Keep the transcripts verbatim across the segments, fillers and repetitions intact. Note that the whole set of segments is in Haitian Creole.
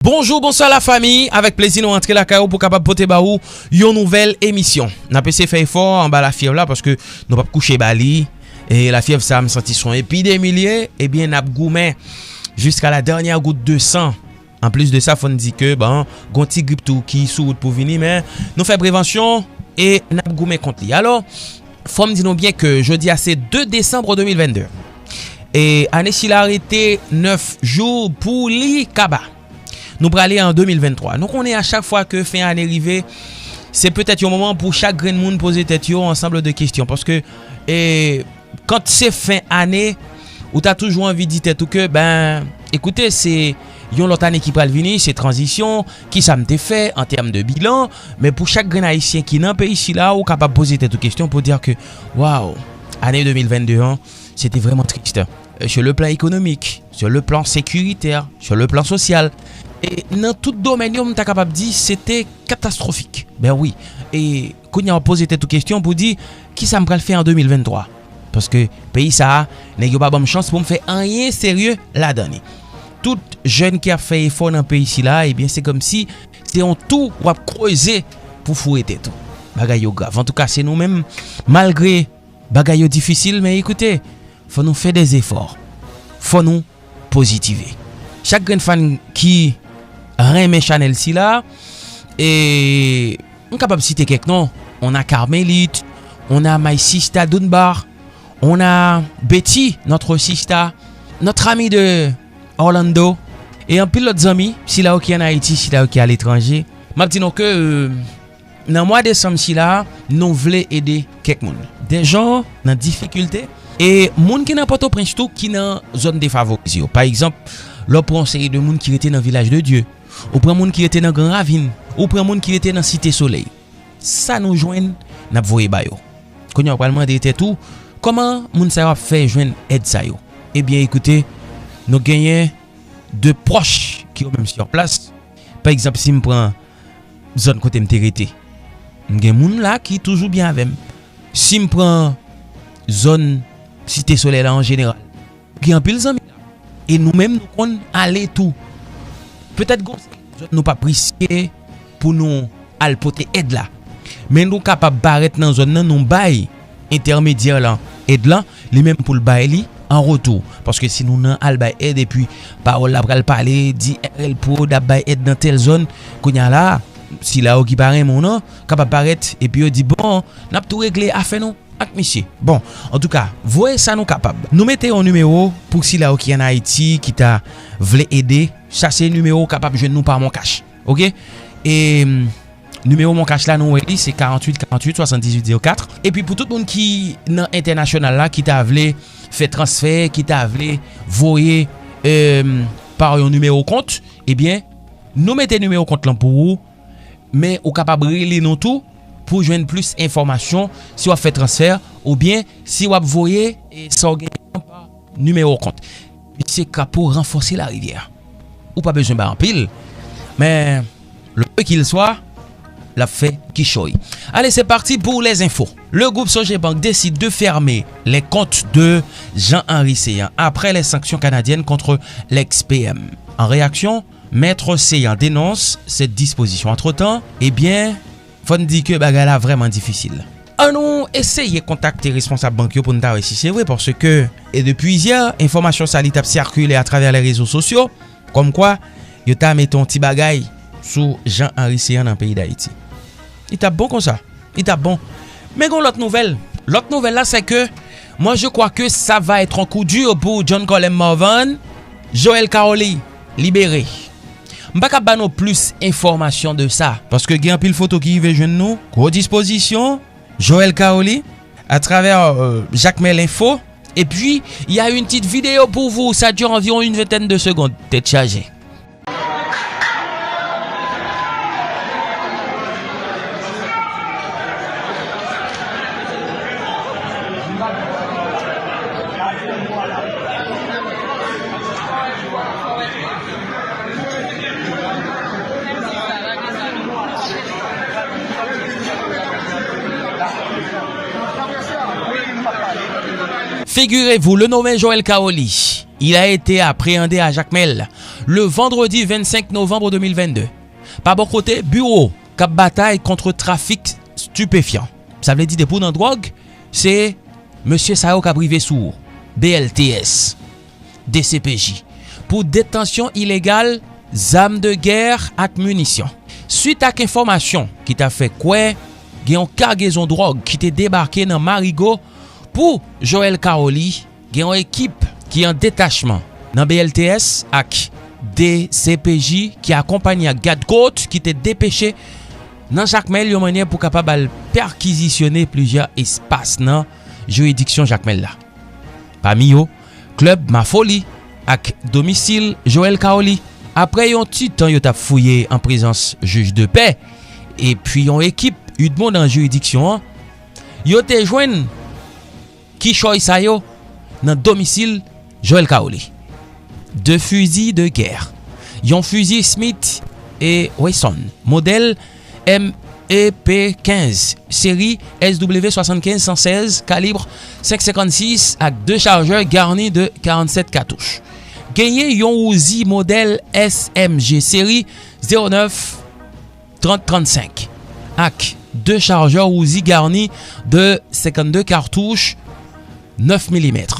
Bonjou, bonswa lafanmi. Avèk plezi nou rantre lakay ou pou kapab pote ba ou yon nouvèl emisyon. N ap eseye fè efò anba lafyèv la paske nou p ap kouche ba li. E lafyèv sa a, m santi se yon epidemi li ye. Ebyen, n ap goumen jiska la dènyè gout de san. Anplis de sa, fò n di ke, bon, gon ti grip tou ki sou wout pou vini, men nou fè prevansyon e n ap goumen kont li. Alò, fò m di nou byen ke jodi a se de desanm de mil vennde. E ane sila rete nèf jou pou li kaba. Nou prale an de mil venntwa. Nou konnen a chak fwa ke fen ane rive, se petèt yon moman pou chak grenn moun poze tèt yo ansanm de kesyon. Paske, e, kan se fen ane, ou ta toujou anvi di tèt ou ke, ben, ekoute, se yon lòt ane ki pral vini, se tranzisyon, kisa m te fè an tèm de bilan, men pou chak grenn Ayisyen ki nan peyi sila, ou kapab poze tèt ou kesyon pou di ke, waw, ane de mil vennde an, se te vrèman tris. Euh, sur le plan économique, sur le plan sécuritaire, sur le plan social. E nan tout domèn yo, m ta kapab di, se te katastwofik. Ben wi. E kounye a w ap poze tèt ou kesyon pou di, kisa m pral fè an de mil venntwa? Paske peyi sa a, nèg yo pa ban m chans pou m fè anyen serye ladan li. Tout jèn ki ap fè efò nan peyi sila, ebyen, se kòmsi se yon twou w ap kreze pou foure tèt ou. Bagay yo grav. Antouka, se nou menm, malgre bagay yo difisil, men ekoute, fò nou fè dè zefò. Fò nou pozitive. Chak grenn fan ki renmen chanèl sila, e m kapab site kèk non. On a Carmelite, on a My Sista Dunbar, on a Betty, notre sista, notre ami de Orlando, e anpil lòt zanmi, sila yo ki ann Ayiti, sila yo ki aletranje. M ap di nou ke, euh, nan mwa desanm sila, nou vle ede kèk moun. Dè jan nan difikilte, e moun ki nan Pòtoprens tou, ki nan zòn defavorize yo. Pa egzanp, lè w pran yon seri de moun ki rete nan Vilaj de Dye, ou pran moun ki rete nan Gran Ravin, ou pran moun ki rete nan Site Solèy. Sa nou jwenn, n ap voye ba yo. Kounye a, w pral mande tèt ou, kòman moun sa yo ap fè jwenn èd sa yo? Ebyen, ekoute, nou genyen de pwòch ki yo menm sou plas. Pa egzanp, si m pran zòn kote m te rete, m gen moun la ki toujou byen avè m. Si m pran zòn Site Solèy la an jeneral, gen anpil zanmi la. E nou menm, nou konn ale tou. Petèt gon seri de zòn nou p ap riske pou nou al pote èd la. Men nou kapab parèt nan zòn nan, nou bay entèmedyè lan èd lan, li menm pou l bay li an retou. Paske si nou nan al bay èd epi pawòl la pral pale, di R L Prod ap bay èd nan tèl zòn, kounye a la, sila yo ki pa renmen w nan, kapab parèt epi yo di, bon, n ap tou regle afè nou ak misye. Bon, antouka, voye sa nou kapab. Nou mete yon nimewo pou sila yo ki ann Ayiti, ki ta vle ede. Sa se nimewo w kapab jwenn nou pa MonCash. Oke? E, mm, nimewo MonCash la, nou wè li, se karanntuit karanntuit swasanndizuit zewo kat. Epi pou tout moun ki nan entènasyonal la, ki ta vle fè transfè, ki ta vle voye, e, mm, pa yon nimewo kont, ebyen, nou mete nimewo kont lan pou ou. Men ou kapab rele nou tou pou jwenn plis enfòmasyon si w ap fè transfè oubyen si w ap voye, e, sa w genyen an pa nimewo kont. Misye Krapo ranfòse larivyè. Ou pa bezwen bay anpil, men le peu qu'il soit, l ap fè kichòy. Allez, c'est parti pour les infos. Le groupe Sogebank décide de fermer les comptes de Jean-Henry Céant après les sanctions canadiennes contre l'ex-P M. En réaction, Maître Céant dénonce cette disposition. Antretan, ebyen, fò n di ke bagay la vrèman difisil. Ann nou eseye kontakte responsab bank yo pou n ta wè si se vre, paske, e de plizyè enfòmasyon sa li t ap sikile atravè les réseaux sociaux, kòmkwa yo ta mete yon ti bagay sou Jean-Henry Céant nan peyi Dayiti. Li t ap bon konsa. Li t ap bon. Men gon lòt nouvèl. Lòt nouvèl la, c'est que moi, je crois que ça va être un coup dur pour John Colem Morvan. Joel Caroli libere. M pa ka ba nou plis enfòmasyon de sa, paske gen anpil foto ki rive jwenn nou. Gwo dispozisyon, Joel Caroli, à travers, euh, Jacmel Info. Et puis, il y a une petite vidéo pour vous, ça dure environ une vingtaine de secondes. Tèt chaje. Figurez-vous, le nommé Joël Caroli, il a été appréhendé à Jacmel le vandredi vennsenk novanm de mil vennde. Pa bò kote, biwo k ap batay kont trafik stipefyan, sa vle di depi w nan dwòg, se mesye sa yo k ap rive sou ou. B L T S, D C P J, pou detansyon ilegal zam de gè ak minisyon. Swit ak enfòmasyon ki ta fè kwè gen yon kagezon dwòg ki te debake nan Marigo pou Joel Kaoli, gen yon ekip ki an detachman nan B L T S ak D C P J ki akonpanye ak gad kot ki te depeche nan Jakmèl yon mannyè pou kapab al pèkizisyone plizyè espas nan jiridiksyon Jakmèl la. Pami yo, klèb Mafoli ak domisil Joel Kaoli. Apre yon ti tan yo t ap fouye an prezans jij de pè epi yon ekip UDMO nan jiridiksyon an, yo te jwenn kichòy sa yo nan domisil Joel Kaoli. De fizi de gè, yon fizi Smith e Wesson, modèl M E P kenz, seri S W swasannkenz san sèz, kalib senk senkannsis ak de chajè gani de karannsèt katouch. Genyen yon Uzi modèl S M G seri zewo nèf trant trannsenk ak de chajè Uzi gani de senkannde katouch nèf milimèt.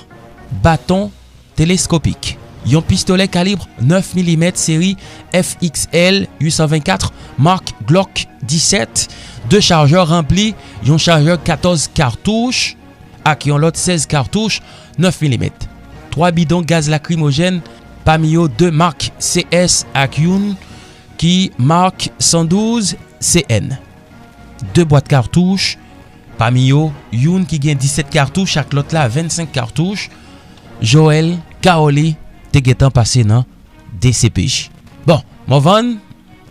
Baton teleskopik, yon pistolè kalib nèf milimèt seri F X L uit san vennkat, mak Glock disèt, de chajè ranpli, yon chajè katòz katouch ak yon lòt sèz katouch nèf milimèt. Twa bidon gaz lakrimojèn, pami yo de mak C S ak youn ki mak san douz C N. De bwat katouch, pami yo youn ki gen disèt katouch ak lòt la vennsenk katouch, Joel Kaoli te gentan pase nan D C P J. Bon, Morvan,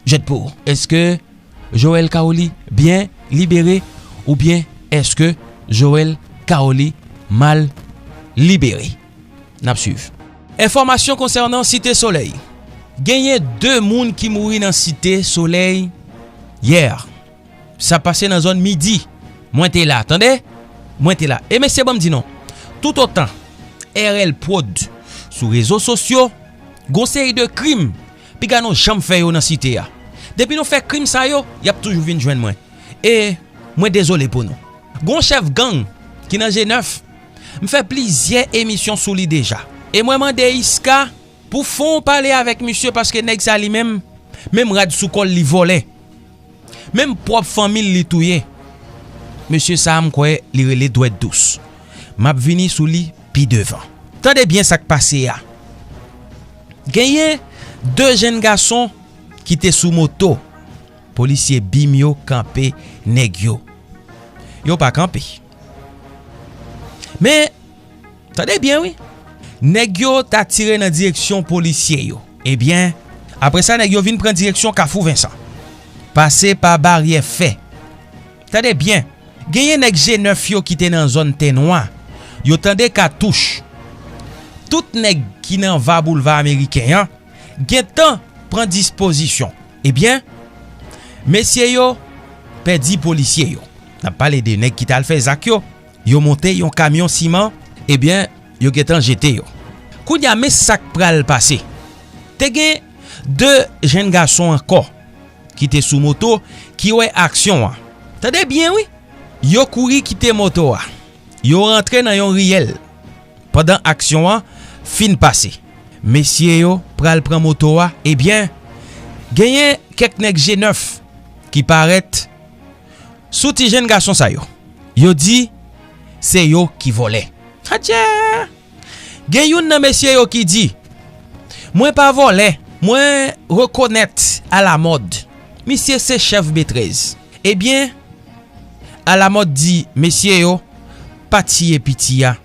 jèt pou ou. Èske Joel Kaoli byen libere oubyen èske Joel Kaoli mal libere? N ap swiv. Enfòmasyon konsènan Site Solèy. Genyen de moun ki mouri nan Site Solèy yè. Sa pase nan zòn midi. Mwen te la, tande? Mwen te la. E mesye, ban m di nou, toutotan R L Prod sou rezo sosyo, gon seri de krim piga nou janm fè yo nan Site a. Depi nou fè krim sa yo, y ap toujou vin jwenn mwen. E mwen dezole pou nou. Gon chèf gang ki nan G nèf, m fè plizyè emisyon sou li deja. E mwen mande Iska pou fè yon pale avèk misye paske nèg sa li menm, menm rad sou kò l li vòlè. Menm pwòp fanmi l li touye. Mesye sa a m kwè li rele dwèt dous. M ap vini sou li pi devan. Tande byen sa k pase a. Genyen de jenn gason ki te sou moto. Polisye bim yo kanpe nèg yo. Yo pa kanpe. Men, tande byen wi. Nèg yo ta tire nan direksyon polisye yo. Ebyen, apre sa nèg yo vin pran direksyon Kafou Vensan. Pase pa baryè fè. Tande byen. Genyen nèg G nèf yo ki te nan zòn Tè Nwa. Yo tande katouch. Tout nèg ki nan va Boulva Ameriken an gentan pran dispozisyon. Ebyen, mesye yo pèdi polisye yo. N ap pale de nèg ki t al fè zak yo. Yo monte yon kamyon siman, ebyen, yo gentan jete yo. Kounye a, men sa k pral pase. Te gen de jenn gason ankò ki te sou moto ki wè aksyon an. Tande byen wi. Yo kouri kite moto a. Yo rantre nan yon riyèl. Pandan aksyon an fin pase, mesye yo pral pran moto a, ebyen, genyen kèk nèg G nèf ki parèt sou ti jenn gason sa yo. Yo di se yo ki vòlè. Adjè! Gen youn nan mesye yo ki di, "Mwen pa vòlè, mwen rekonèt Alamòd. Misye se chèf B trèz." Ebyen, Alamòd di mesye yo, "Pa tiye piti a.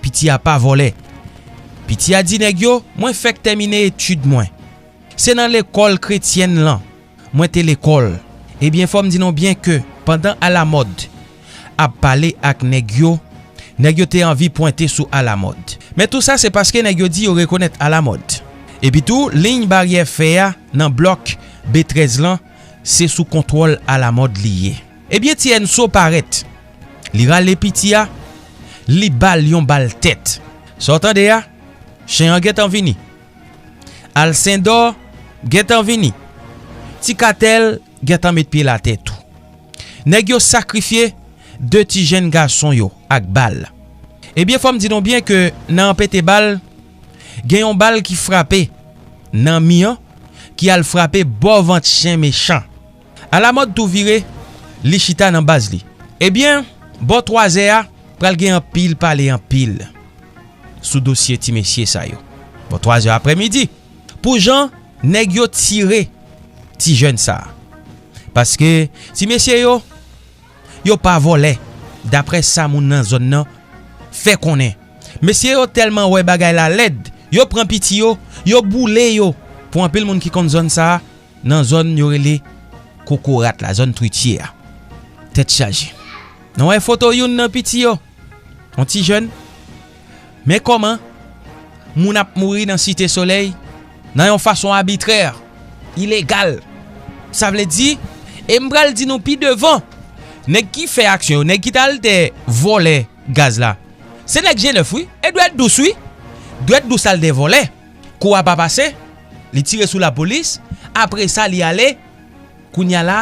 Piti a pa vòlè." Piti a di nèg yo, "Mwen fèk tèmine etid mwen. Se nan lekòl kretyèn lan mwen te lekòl." Ebyen, fò m di nou byen ke pandan Alamòd ap pale ak nèg yo, nèg yo te anvi pwente sou Alamòd. Men tou sa se paske nèg yo di yo rekonèt Alamòd. Epi tou, liy baryè fè a nan blòk B trèz lan, se sou kontwòl Alamòd li ye. Ebyen, ti Ènso parèt. Li rale piti a, li ba l yon bal tèt. Sa w tande a? Chen an gentan vini. Alcindor gentan vini. Ti Katèl gentan met pye l atè tou. Nèg yo sakrifye de ti jèn gason yo ak bal. Ebyen, fò m di nou byen ke nan pete bal, gen yon bal ki frape nan mi an, ki al frape bò vant chen mechan. Alamòd tou vire, li chita nan baz li. Ebyen, bò twazè a, pral gen anpil pale anpil sou dosye ti mesye sa yo. Bò twazè aprèmidi, pou jan nèg yo tire ti jèn sa a. Paske ti mesye yo, yo pa vòlè, daprè sa moun nan zòn nan fè konnen. Mesye yo tèlman wè bagay la lèd, yo pran piti yo, yo boule yo. Pou anpil moun ki konn zòn sa a, nan zòn yo rele Kokorat la, zòn Tritye a. Tèt chaje. Nou wè foto youn nan piti yo, yon ti jèn. Men kòman moun ap mouri nan Site Solèy nan yon fason abitrè, ilegal. Sa vle di, e m pral di nou pi devan, nèg ki fè aksyon yo, nèg ki t al dèyè vòlè gaz la, se nèg G nèf wi, e dwèt dous wi. Dwèt dous al dèyè vòlè. Kou a pa pase, li tire sou lapolis, apre sa li ale, kounye a la,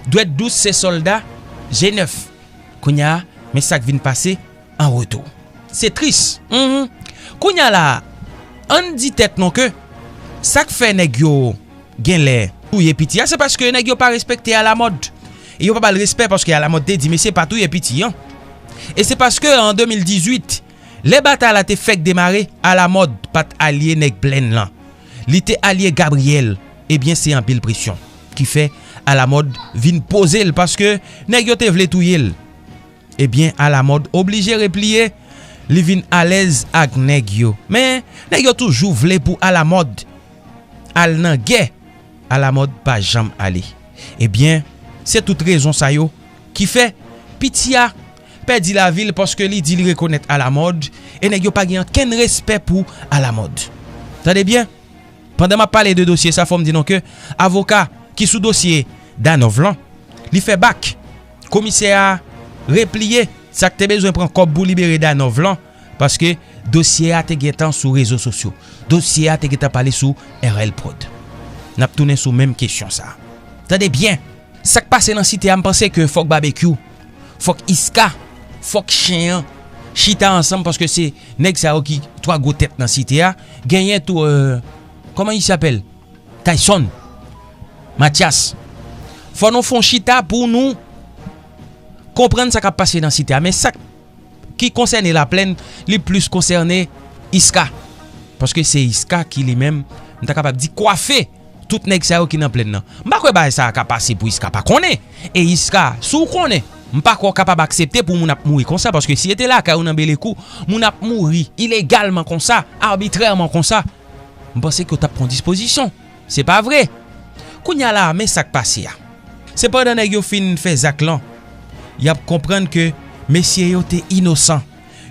dwèt dous se sòlda G nèf. Kounye a, men sa k vin pase an retou. Se tris. Mhm. Kounye a la, ann di tèt nou ke sa k fè nèg yo genlè touye piti a, se paske nèg yo pa respekte Alamòd. E yo pa ba l respè paske Alamòd te di mesye pa touye piti an. E se paske an de mil dizuit, lè batay la te fèk demare, Alamòd pa t alye nèg Plèn lan. Li te alye Gabriyèl. Ebyen, se anpil presyon ki fè Alamòd vin poze l paske nèg yo te vle touye l. Ebyen, Alamòd oblije repliye, li vin alèz ak nèg yo. Men, nèg yo toujou vle pou Alamòd al nan gè. Alamòd pa janm ale. Ebyen, se tout rezon sa yo ki fè piti a pèdi lavi l paske li di li rekonèt Alamòd e nèg yo pa gen okenn respè pou Alamòd. Tande byen, pandan m ap pale de dosye sa, fò m di nou ke avoka ki sou dosye Danòv lan, li fè bak. Komisè a repliye, sa k te bezwen pran kòb pou libere Danòv lan, paske dosye a te gentan sou rezo sosyo. Dosye a te gentan pale sou R L Prod. N ap tounen sou menm kesyon sa a. Tande byen, sa k pase nan Site a, m panse ke fòk Babekyou, fòk Iska, fòk chen an chita ansanm, paske se nèg sa yo ki twa gwo tèt nan Site a. Genyen tou, euh, comment il s'appelle? Tyson, Mathias. Fò nou fè yon chita pou nou konprann sa k ap pase nan Site a. Men sa k ki konsène Laplèn, li plis konsène Iska. Paske se Iska ki li menm, m ta kapab di, kwafe tout nèg sa yo ki nan Plèn nan. M pa kwè bagay sa a ka pase pou Iska pa konnen. E Iska, si w konnen, m pa kwè w kapab aksepte pou moun ap mouri konsa, paske si e te lakay ou nan Belekou, moun ap mouri ilegalman konsa, abitrèman konsa, m panse ke w t ap pran dispozisyon. Se pa vre. Kounye a la, men sa k pase a. Se pandan nèg yo fin fè zak lan, y ap konprann ke mesye yo te inosan.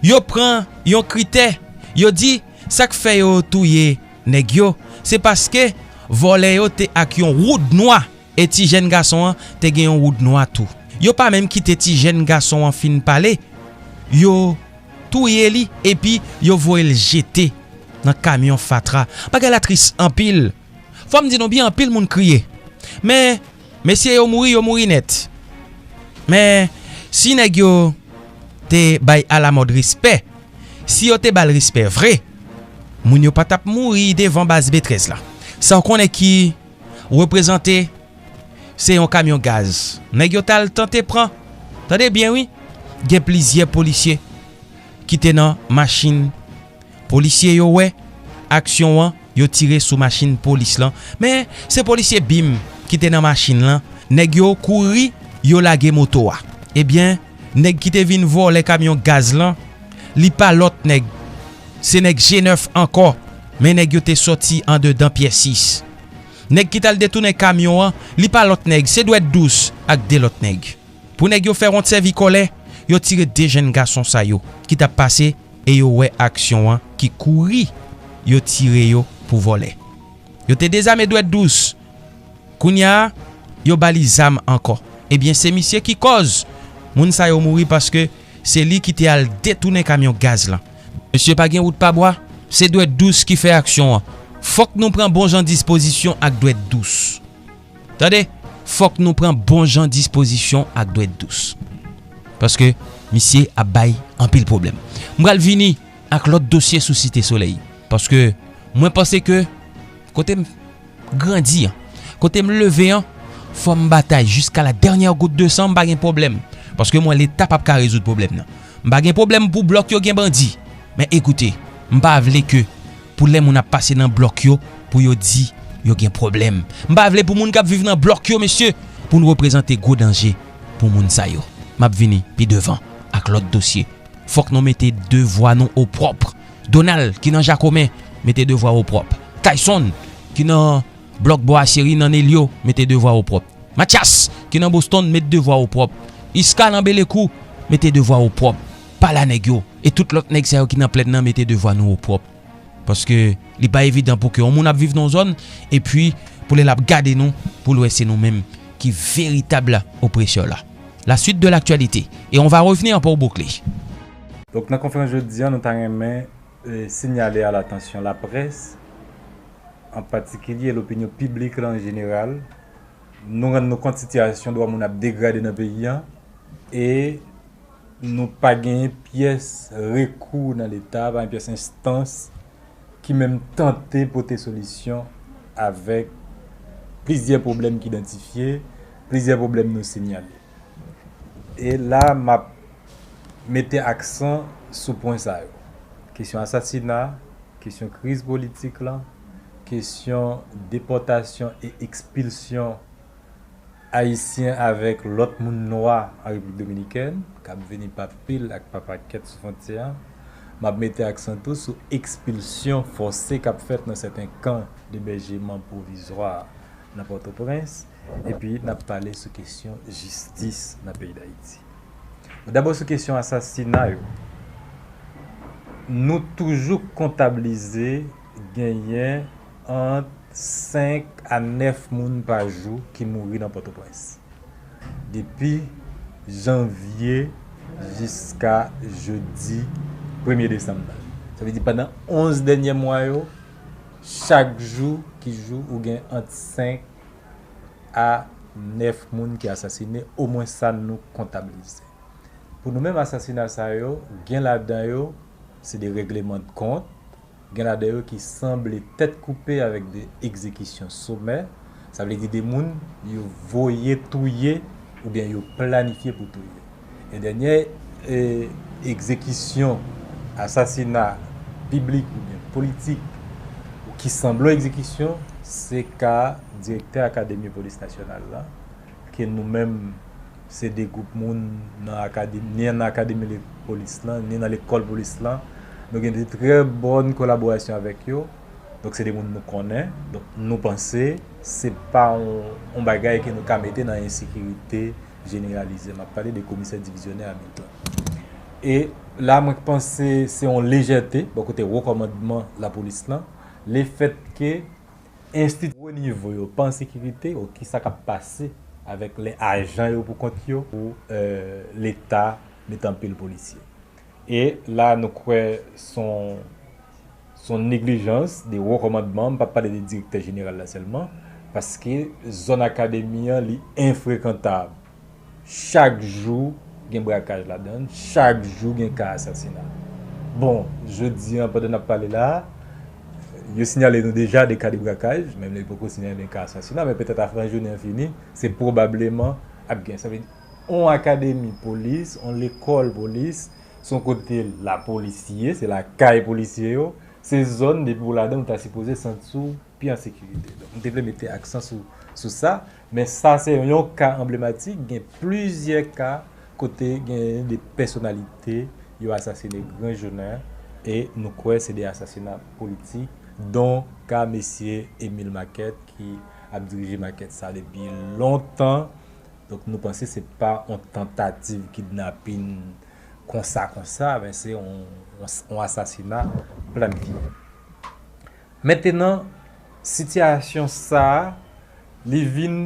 Yo pran yon kritè, yo di sa k fè yo touye nèg yo, se paske vòlè yo te ak yon woud nwa, e ti jèn gason an te gen yon woud nwa tou. Yo pa menm kite ti jèn gason an fin pale, yo touye li, epi yo voye l jete nan kamyon fatra. Bagay la tris anpil. Fò m di nou byen, anpil moun kriye. Men, mesye yo mouri, yo mouri nèt. Men, si nèg yo te bay Alamòd respè, si yo te ba l respè vre, moun yo pa t ap mouri devan baz B trèz la. Sa w konnen ki reprezante, se yon kamyon gaz. Nèg yo t al tante pran. Tande byen wi, gen plizyè polisye ki te nan machin. Polisye yo wè aksyon an, yo tire sou machin polis lan. Men, se polisye bim ki te nan machin lan. Nèg yo kouri, yo lage moto a. Ebyen, nèg ki te vin vòlè kamyon gaz lan, li pa lòt nèg. Se nèg G nèf ankò, men nèg yo te sòti andedan Pyè sis. Nèg ki t al detounen kamyon an, li pa lòt nèg, se Dwèt Dous ak de lòt nèg. Pou nèg yo fè wont sèvi kòlè, yo tire de jèn gason sa yo ki t ap pase e yo wè aksyon an ki kouri, yo tire yo pou vòlè. Yo te dezame Dwèt Dous. Kounye a, yo ba li zam ankò. Ebyen, se misye ki kòz moun sa yo mouri paske se li ki te al detounen kamyon gaz lan. Mesye, pa gen wout pa bwa, se Dwèt Dous ki fè aksyon an. Fòk nou pran bon jan dispozisyon ak dwèt dous. Tande, fòk nou pran bon jan dispozisyon ak dwèt dous. Paske misye ap bay anpil pwoblèm. M pral vini ak lòt dosye sou Site Solèy. Paske mwen panse ke kote m grandi an, kote m leve an, fò m batay jiska la dènyè gout de san, m pa gen pwoblèm. Paske mwen, Leta p ap ka rezoud pwoblèm nan. M pa gen pwoblèm pou blòk yo gen bandi. Men ekoute, m pa vle ke pou lè moun ap pase nan blòk yo, pou yo di yo gen pwoblèm. M pa vle pou moun k ap viv nan blòk yo, mesye, pou n reprezante gwo danje pou moun sa yo. M ap vini pi devan ak lòt dosye. Fòk nou mete devwa nou opwòp. Donald, ki nan Jakomen, mete devwa opwòp. Tayson, ki nan blòk Bò a Cheri nan Nelyo, mete devwa opwòp. Matyas, ki nan Boston, met devwa opwòp. Iska nan Belekou, mete devwa opwòp. Pale a nèg yo. E tout lòt nèg sa yo ki nan plèn nan, mete devwa nou opwòp. Paske li pa evidan pou ke yon moun ap viv nan yon zòn, epi pou lè l ap gade nou, pou l wè se nou menm ki veritab opresè la. La suite de l'actualité. Et on va revenir pour boucler. Donk, nan konferans jodi a, nou ta renmen, eh, sinyale a latansyon laprès, an patikilye lopinyon piblik la an jeneral, nou rann nou kont sitiyasyon dwa moun ap degrade nan peyi a, e nou pa genyen pyès rekou nan Leta, pa gen pyès enstans ki menm tante pote solisyon avèk plizyè pwoblèm ki idantifye, plizyè pwoblèm nou sinyale. E la, m ap mete aksan sou pwen sa yo. Kesyon asasina, kesyon kriz politik la, kesyon depòtasyon e ekspilsyon Ayisyen avèk lòt moun nwa an Repiblik Dominikèn, k ap vini pa pil ak pa pakèt sou fwontyè a. M ap mete aksan tou sou ekspilsyon fòse k ap fèt nan sèten kan debèjeman pwovizwa nan Pòtoprens, epi n ap pale sou kesyon jistis nan peyi Dayiti. Dabò, sou kesyon asasina yo, nou toujou kontablize genyen ant senk a nèf moun pa jou ki mouri nan Pòtoprens. Depi janvye jiska jodi premye desanm nan. Sa vle di pandan onz dènye mwa yo, chak jou ki jou ou gen ant senk a nèf moun ki asasine, omwen sa nou kontablize. Pou nou menm, asasina sa yo, gen ladan yo, se de regleman de kont, gen ladan yo ki sanble tèt koupe avèk de egzekisyon somè, sa vle di de moun yo voye touye oubyen yo planifye pou touye. E dènyè, e, egzekisyon, asasina piblik oubyen politik ki sanble yon egzekisyon, se ka direktè Akademi Polis Nasyonal la, ke nou menm, se de gwoup moun nan akademi, ni nan akademi le-, polis lan, ni nan lekòl polis lan. Nou gen de trè bòn kolaborasyon avèk yo. Donk, se de moun nou konnen. Donk, nou panse se pa yon, yon bagay ke nou ka mete nan ensekirite jeneralize. M ap pale de komisè divizyonè Hamilton. E la, mwen panse se yon lejète bò kote wo kòmandman lapolis lan, lefètke enstiti wo nivo yo pa an sekirite, o kisa k ap pase avèk lè ajan yo pou kont yo, pou, eh, Leta mete anpil polisye. E la, nou kwè se yon, se yon neglijans de wo kòmandman, m p ap pale de direktè jeneral la sèlman, paske zòn akademi an, li enfrekantab. Chak jou gen brakaj ladan l, chak jou gen ka asasina. Bon, jodi an, pandan n ap pale la, yo sinyale nou deja de ka de brakaj, menm lè yo poko sinyale de ka asasina, men petèt avan jounen an fini, se pwobableman ap gen. Sa vle di, on akademi polis, on lekòl polis, se yon kote lapolis ye, se lakay polisye yo, se zòn depi w ladan l, ou ta sipoze santi w pi an sekirite. Donk, m te vle mete aksan sou, sou sa, men sa se yon ka anblematik, gen plizyè ka kote gen de pèsonalite yo asasine gran jounen, e nou kwè se de asasina politik, don ka mesye Emile Maquette ki ap dirije makèt sa depi lontan. Donk, nou panse se pa yon tantativ kidnapin konsa, konsa, men se yon, yon, yon asasina planifye. Mentenan, sitiyasyon sa a, li vin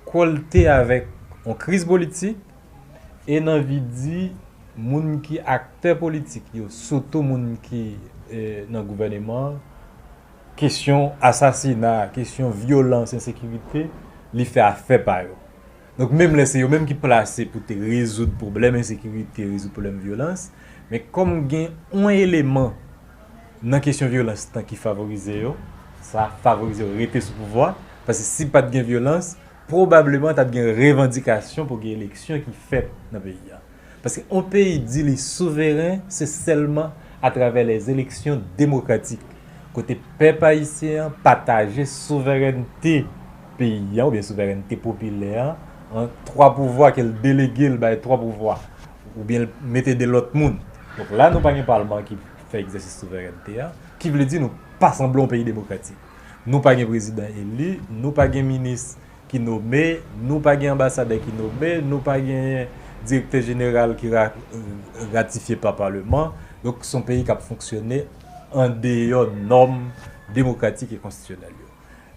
kolte avèk yon kriz politik, e n anvi di moun ki aktè politik yo, sitou moun ki, eh, nan gouvèneman, Kesyon asasina, kesyon vyolans, ensekirite, li fè afè pa yo. Donk, menm lè se yo menm ki plase pou te rezoud pwoblèm ensekirite, rezoud pwoblèm vyolans, men kòm gen yon eleman nan kesyon vyolans lan ki favorize yo, sa favorize yo rete sou pouvwa, paske si pa t gen vyolans, pwobableman t ap gen revandikasyon pou gen eleksyon ki fèt nan peyi a. Paske yon peyi di li souveren, se sèlman atravè lèzeleksyon demokratik, kote pèp ayisyen an pataje souverènte peyi an, oubyen souverènte popilè an, an twa pouvwa, ke l delege l bay twa pouvwa, oubyen l mete de lòt moun. Donk la, nou pa gen palman ki fè egzèsis souverènte a, ki vle di nou pa sanble yon peyi demokratik. Nou pa gen prezidan eli, nou pa gen minis ki nome, nou pa gen anbasadè ki nome, nou pa gen direktè jeneral ki ra-, ratifye pa paleman. Donk, se yon peyi k ap fonksyone andeyò nòm demokratik e konstitisyonèl yo.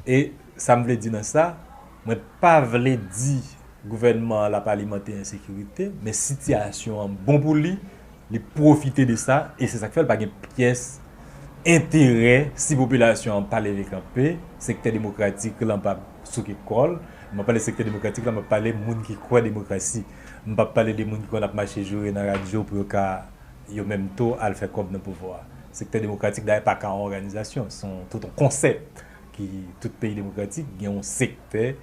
E sa m vle di nan sa, mwen pa vle di gouvènman an l ap alimante ensekirite, men sitiyasyon an bon pou li, li pwofite de sa, e se sa k fè l pa gen pyès enterè si popilasyon an pa leve kanpe, sektè demokratik lan pa souke kò l. Mwen pale sektè demokratik la, mwen pale moun ki kwè demokrasi. M p ap pale de moun ki konn ap mache joure nan radyo pou yo ka, yo menm tou, al fè kòb nan pouvwa a. Sektè demokratik, dayè, pa ka yon òganizasyon, se yon, tout yon konsèp ki tout peyi demokratik gen yon sektè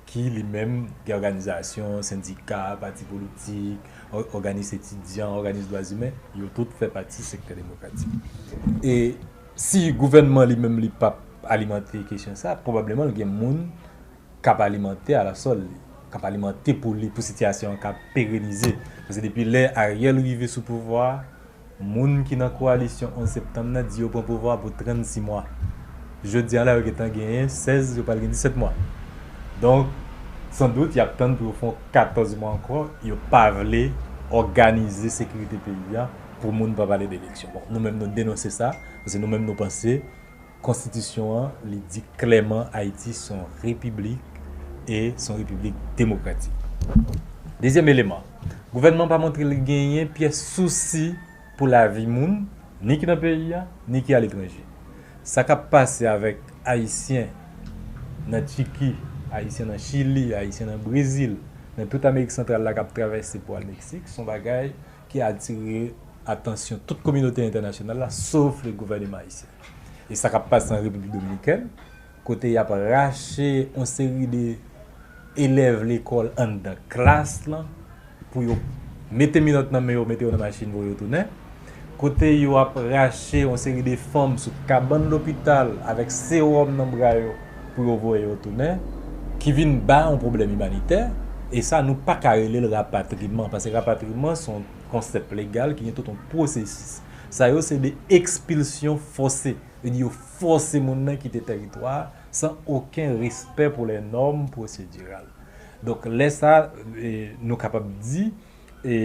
ki li menm gen òganizasyon, sendika, pati politik, ò-, òganis etidyan, òganis dwa imen, yo tout fè pati sektè demokratik. E si gouvènman li menm li p ap alimante kesyon sa, pwobableman l gen moun k ap alimante alasòl li, k ap alimante pou li, pou sitiyasyon an ka perenize. Paske depi lè Ariel rive sou pouvwa a, moun ki nan kowalisyon onz septanm nan di yo pran pouvwa a pou trannsis mwa. Jodi a la, yo gentan genyen sèz, yo pral gen disèt mwa. Donk, sandout, y ap tann pou yo fè yon katòz mwa ankò, yo pa vle òganize sekirite peyi a pou moun pa pale de eleksyon. Bon, nou menm nou denonse sa, paske nou menm nou panse konstitisyon an, li di klèman Ayiti se yon repiblik e se yon repiblik demokratik. Dezyèm eleman, gouvènman pa montre li genyen pyès sousi pou lavi moun, ni ki nan peyi a, ni ki aletranje. Sa k ap pase avèk Ayisyen nan Tchiki, Ayisyen nan Chili, Ayisyen nan Brezil, nan tout Amerik Santral la k ap travèse pou al Meksik, se yon bagay ki atire atansyon tout kominote entènasyonal la, sof le gouvènman ayisyen. E sa k ap pase an Repiblik Dominikèn, kote y ap rache yon seri de elèv lekòl anndan klas lan, pou yo mete minòt nan men yo, mete yo nan machin, voye yo tounen. Kote yo ap rache yon seri de fanm sou kabann lopital avèk sewòm nan bra yo pou yo voye yo tounen, ki vin ba yon pwoblèm imanitè. E sa, nou pa ka rele l rapatriman, paske rapatriman se yon konsèp legal ki gen tout yon pwosesis. Sa yo se de ekspilsyon fòse. Yo di yo fòse moun nan kite tèritwa a san okenn respè pou lè nòm pwosediral. Donk, lè sa, e, nou kapab di, e,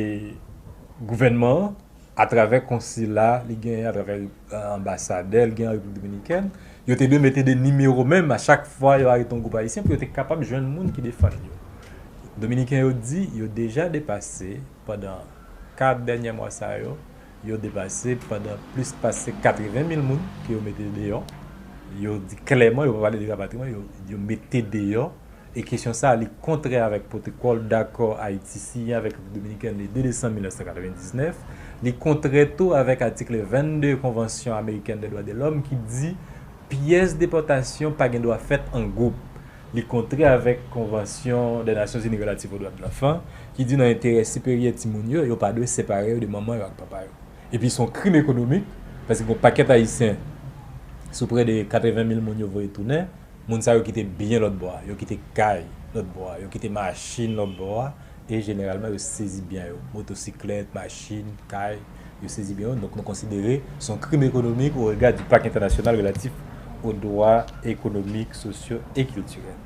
gouvènman an, atravè konsila li genyen, atravè, e, anbasadè l genyen an Repiblik Dominikèn, yo te dwe mete de nimewo menm a chak fwa yo arete yon gwoup ayisyen pou yo te kapab jwenn moun ki defann yo. Dominiken yo di yo deja depase, pandan kat dènye mwa sa yo, yo depase pandan plis pase katreven mil moun ke yo mete deyò. Yo di klèman, yo pa pale de rapatriman, yo, yo mete deyò. E kesyon sa a, li kontrè avèk pwotokòl dakò Ayiti siyen avèk Repiblik Dominikèn le de desanm mil nèf san katrevendiznèf. Li kontrè tou avèk atik vennde Konvansyon Amerikèn dè Dwa dè Lòm ki di pyès depòtasyon pa gen dwa fèt an gwoup. Li kontrè avèk Konvansyon dè Nasyonzini relatif o dwa de lanfan, ki di nan enterè siperyè timoun yo, yo pa dwe separe yo de manman yo ak papa yo. Epi se yon krim ekonomik, paske gen yon pakèt Ayisyen, sou prè de katreven mil moun yo voye tounen, moun sa yo kite byen lòt bò a, yo kite kay lòt bò a, yo kite machin lòt bò a, e jeneralman yo sezi byen yo, motosiklèt, machin, kay, yo sezi byen yo. Donk nou konsidere se yon krim ekonomik au regard du Pacte international relatif aux droits économiques, sociaux et culturels.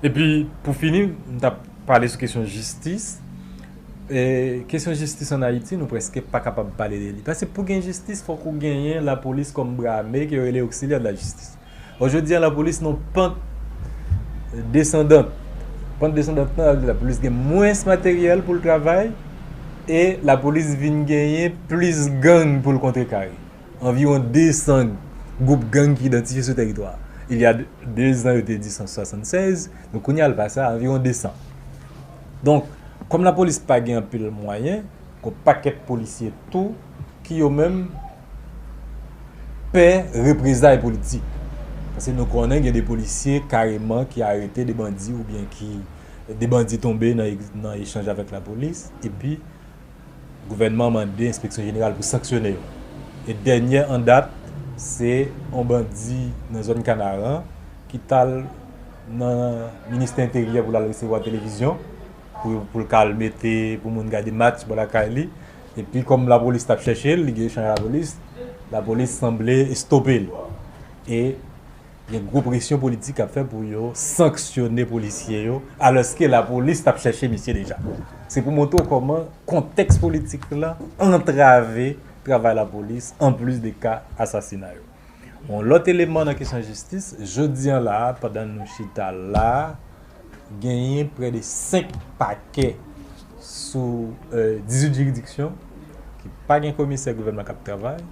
Epi, pou fini, m t ap pale sou kesyon jistis. E, kesyon jistis ann Ayiti, nou prèske pa kapab pale de li. Paske pou gen jistis, fòk ou genyen lapolis kòm bra ame ke yo rele auxiliaire de la justice. Ò, jodi a, lapolis nan pant desandant. Pant desandant lan, lapolis gen mwens materyèl pou l travay, e lapolis vin genyen plis gang pou l kontrekare. Anviwon de san gwoup gang ki idantifye sou tèritwa a. Il y a de, de zan, yo te di san swasannsèz, donk kounye a l pase a anviwon de san. Donk, kòm lapolis pa gen anpil mwayen, gon pakèt polisye tou ki yo menm pè reprezay politik. Paske nou konnen gen de polisye kareman ki arete de bandi oubyen ki de bandi tonbe nan, nan echanj avèk lapolis, epi gouvènman an mande enspeksyon jeneral pou sanksyone yo. E dènyè an dat, se yon bandi nan zòn Kanaran ki t al nan ministè enteryè pou l al resevwa televizyon, pou, pou l ka al mete, pou moun gade match bò lakay li. Epi kòm lapolis t ap chèche l, li gen echanj ak lapolis, lapolis sanble estope l. E gen gwo presyon politik k ap fè pou yo sanksyone polisye yo, alòske lapolis t ap chèche misye deja. Se pou montre w kòman kontèks politik la antrave travay lapolis, anplis de ka asasina yo. Yon lòt eleman nan kesyon jistis, jodi a la, pandan nou chita la, genyen prè de senk pakè sou, euh, dizuit jiridiksyon ki pa gen komisè gouvènman k ap travay.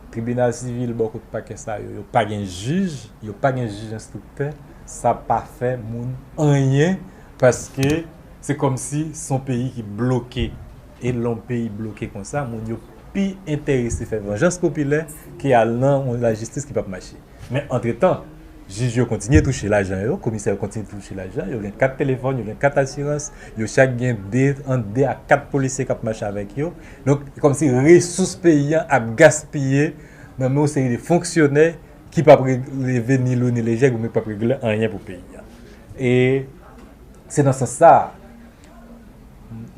Tribinal sivil bò kot pakè sa yo, yo pa gen jij, yo pa gen jij enstriktè. Sa pa fè moun anyen, paske se kòmsi se yon peyi ki bloke. E lè yon peyi bloke konsa, moun yo pi enterese fè vanjans popilè ke al nan yon lajistis ki p ap mache. Men antretan, jij yo kontinye touche lajan yo, komisè yo kontinye touche lajan, yo gen kat telefòn, yo gen kat asirans, yo chak gen de, ant de a kat polisye k ap mache avèk yo. Donk, kòmsi resous peyi a ap gaspiye nan men yon seri de fonksyonè ki p ap regle, ni lou ni lejè, ki p ap regle anyen pou peyi a. E se nan sans sa a,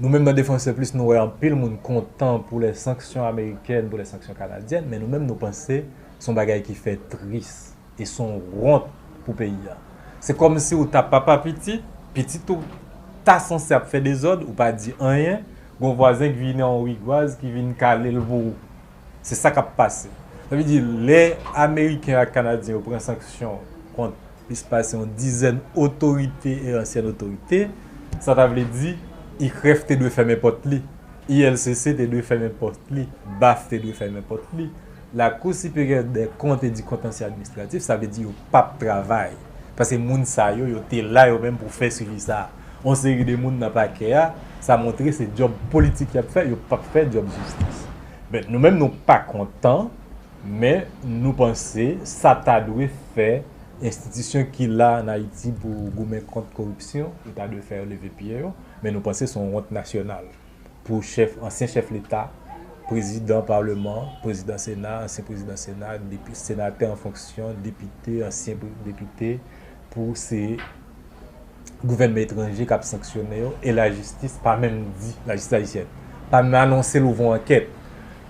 nou menm nan Défenseurs Plus, nou wè anpil moun kontan pou lè sanksyon amerikèn, pou lè sanksyon kanadyèn, men nou menm nou panse se yon bagay ki fè tris e se yon wont pou peyi a. Se kòmsi ou ta papa pitit, pitit ou ta sanse ap fè dezòd, ou pa di anyen, gon vwazen k vini an wigwaz ki vin kale l pou ou. Se sa k ap pase. Sa vle di, lè Ameriken ak Kanadyen yo pran sanksyon kont plis pase yon dizèn otorite e ansyen otorite, sa ta vle di, I K R E F te dwe fèmen pòt li, I L C C te dwe fèmen pòt li, baf te dwe fèmen pòt li, Lakou Siperyè dè Kont e di Kontansye Administratif, sa vle di yo p ap travay. Paske moun sa yo, yo te la yo menm pou fè swivi sa a. Yon seri de moun nan pakè a, sa montre se djòb politik y ap fè, yo p ap fè djòb jistis. Men, nou menm, nou pa kontan, men nou panse sa ta dwe fè enstitisyon ki la ann Ayiti pou goumen kont koripsyon, yo ta dwe fè yo leve pye yo, men nou panse se yon wont nasyonal pou chèf, ansyen chèf Leta, prezidan Palman, prezidan Sena, ansyen prezidan Sena, depi, senatè an fonksyon, depite, ansyen pre-, depite, pou se gouvènman etranje k ap sanksyone yo, e lajistis pa menm di, lajistis ayisyèn, pa menm anonse l ouvè yon ankèt.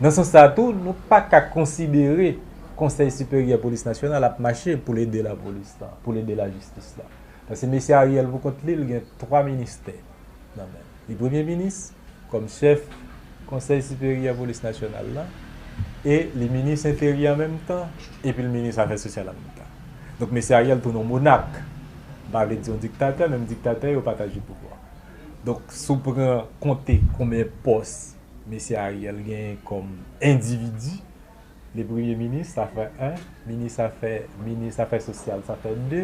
Nan sans sa a tou, nou pa ka konsidere Konsèy Siperyè Polis Nasyonal ap mache pou l ede lapolis la, pou l ede lajistis la. Paske mesye Ariel pou kont li, l gen twa ministè nan men l. Li premye minis, kòm chèf Konsèy Siperyè Polis Nasyonal la, e li minis enteryè an menm tan, epi l minis afè sosyal an menm tan. Donk, mesye Ariel tounen yon monak. M pa vle di yon diktatè, menm diktatè yo pataje pouvwa. Donk, si w pran konte konbyen pòs mesye Ariel genyen kòm endividi, li premye minis, sa fè en, minis afè, minis afè sosyal, sa fè de,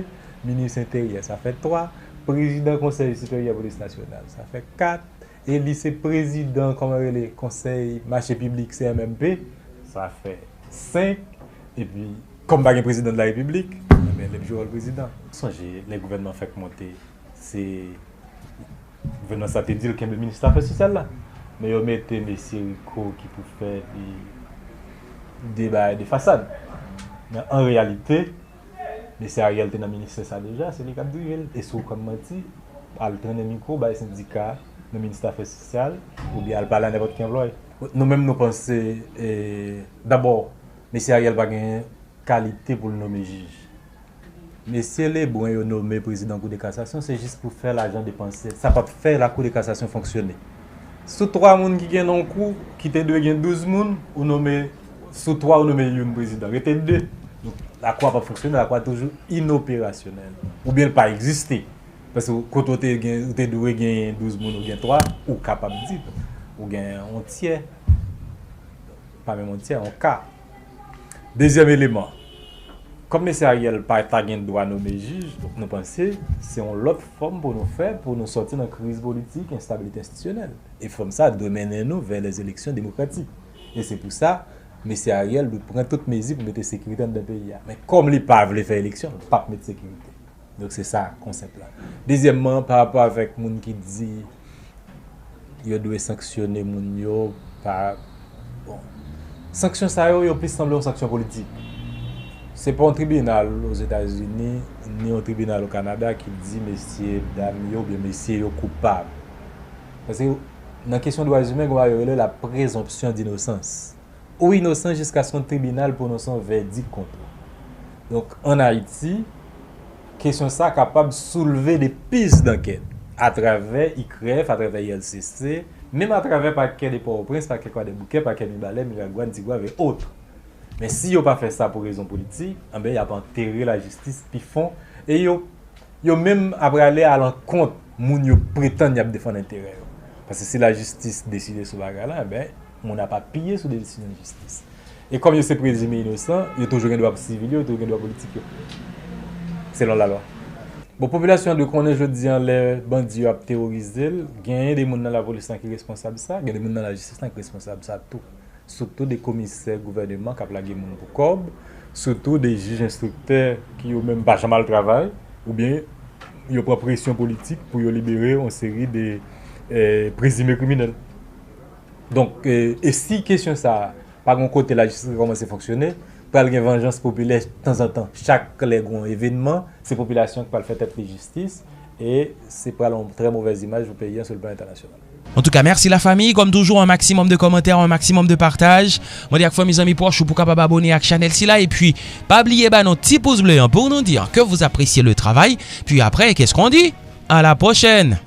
minis enteryè, sa fè twa, prezidan Konsèy Siperyè Polis Nasyonal, sa fè kat, e li se prezidan, kòman rele, Konsèy Mache Piblik, C M M P, sa fè senk, epi, kòm pa gen prezidan de la repiblik, enben, l ap jwe wòl prezidan. Sonje, lè gouvènman fèk monte, se gouvènman sa te di l kenbe minis afè sosyal la. Men yo mete mesye Rico ki pou fè de, de bagay de fasad. Men an reyalite, mesye Ariel te nan ministè sa deja, se li k ap dirije l. E si w konn manti, al trennen mikwo, bay sendika nan ministè afè sosyal, oubyen al pale a nenpòt ki anplwaye. Nou menm nou panse, e, dabò, mesye Ariel pa gen kalite pou l nome jij. Mesye Lebrun yo nome prezidan Kou de Kasasyon, se jis pou fè lajan depanse. Sa p ap fè Lakou de Kasasyon fonksyone. Sou twa moun ki gen nan yon kou, ki te dwe gen douz moun, ou nome, sou twa, ou nome youn prezidan. Rete de. Donk, Lakou a p ap fonksyone, Lakou a toujou inoperasyonèl. Oubyen l pa egziste. Paske kote w te gen, ou te dwe genyen douz moun, ou gen twa, ou kapab di, ou gen yon tyè. Pa menm yon tyè, yon ka. Dezyèm eleman, Kòm mesye Ariel pa ta gen dwa nome jij, donk nou panse se yon lòt fòm pou nou fè pou nou sòti nan kriz politik, enstabilite enstitisyonèl. E fòm sa dwe mennen nou vè lè eleksyon demokratik. E se pou sa, mesye Ariel dwe pran tout mezi pou mete sekirite anndan peyi a. Men kòm li pa vle fè eleksyon, l p ap met sekirite. Donk se sa konsèp la. Dezyèmman, pa rapò avèk moun ki di yo dwe sanksyone moun yo pa, bon, sanksyon sa yo, yo plis sanble yon sanksyon politik. Se pa yon tribinal Ozetazini, ni yon tribinal o Kanada ki di mesye dam yo oubyen mesye yo koupab. Paske nan kesyon dwa imen, gen bagay yo rele la présomption d'innocence. Ou inosan jiskaske yon tribinal pwononse yon vèdik kont ou. Donk, ann Ayiti, kesyon sa kapab soulve de pis dankèt atravè I K R F, atravè I L C C, menm atravè pakè de Pòtoprens, pakè Kwadèboukè, pakè Mibalè, Miragwàn, Tigwav e ot. Men si yo pa fè sa pou rezon politik, anben, y ap antere lajistis pi fon e yo yo menm ap prale alankont moun yo pretann y ap defann enterè yo. Paske si lajistis deside sou bagay la, enben, moun ap apiye sou desizyon jistis. E kòm yo se prezime inosan, yo toujou gen dwa sivil yo, yo toujou gen dwa politik yo. Selon lalwa. Bon, popilasyon an dwe konnen jodi an, lè bandi yo ap teworize l, genyen de moun nan lapolis lan ki responsab sa, gen de moun nan lajistis lan ki responsab sa tou. Sitou de komisè gouvèneman k ap lage moun pou kòb, sitou de jij enstriktè ki yo menm pa janm al travay, oubyen yo pran presyon politik pou yo libere yon seri de eh, prezime kriminèl. Donk, eh, e si kesyon sa a pa gen yon kote lajistis ki kòmanse fonksyone, pral gen vanjans popilè tanzantan. Chak lè gen yon evènman, se popilasyon ki pral fè tèt li jistis, e se pral yon trè movèz imaj pou peyi an sou le plan entènasyonal. Antouka, mèsi lafanmi. Kòm toujou, un maximum de kòmantè, un maximum de pataj. Mande ak fanmi, zanmi pwòch ou pou kapab abone ak chanèl sila. Epi, pa bliye ba nou ti pous ble an pou nou di ke vous appréciez le travail. Puis après, qu'est-ce qu'on dit? À la prochaine!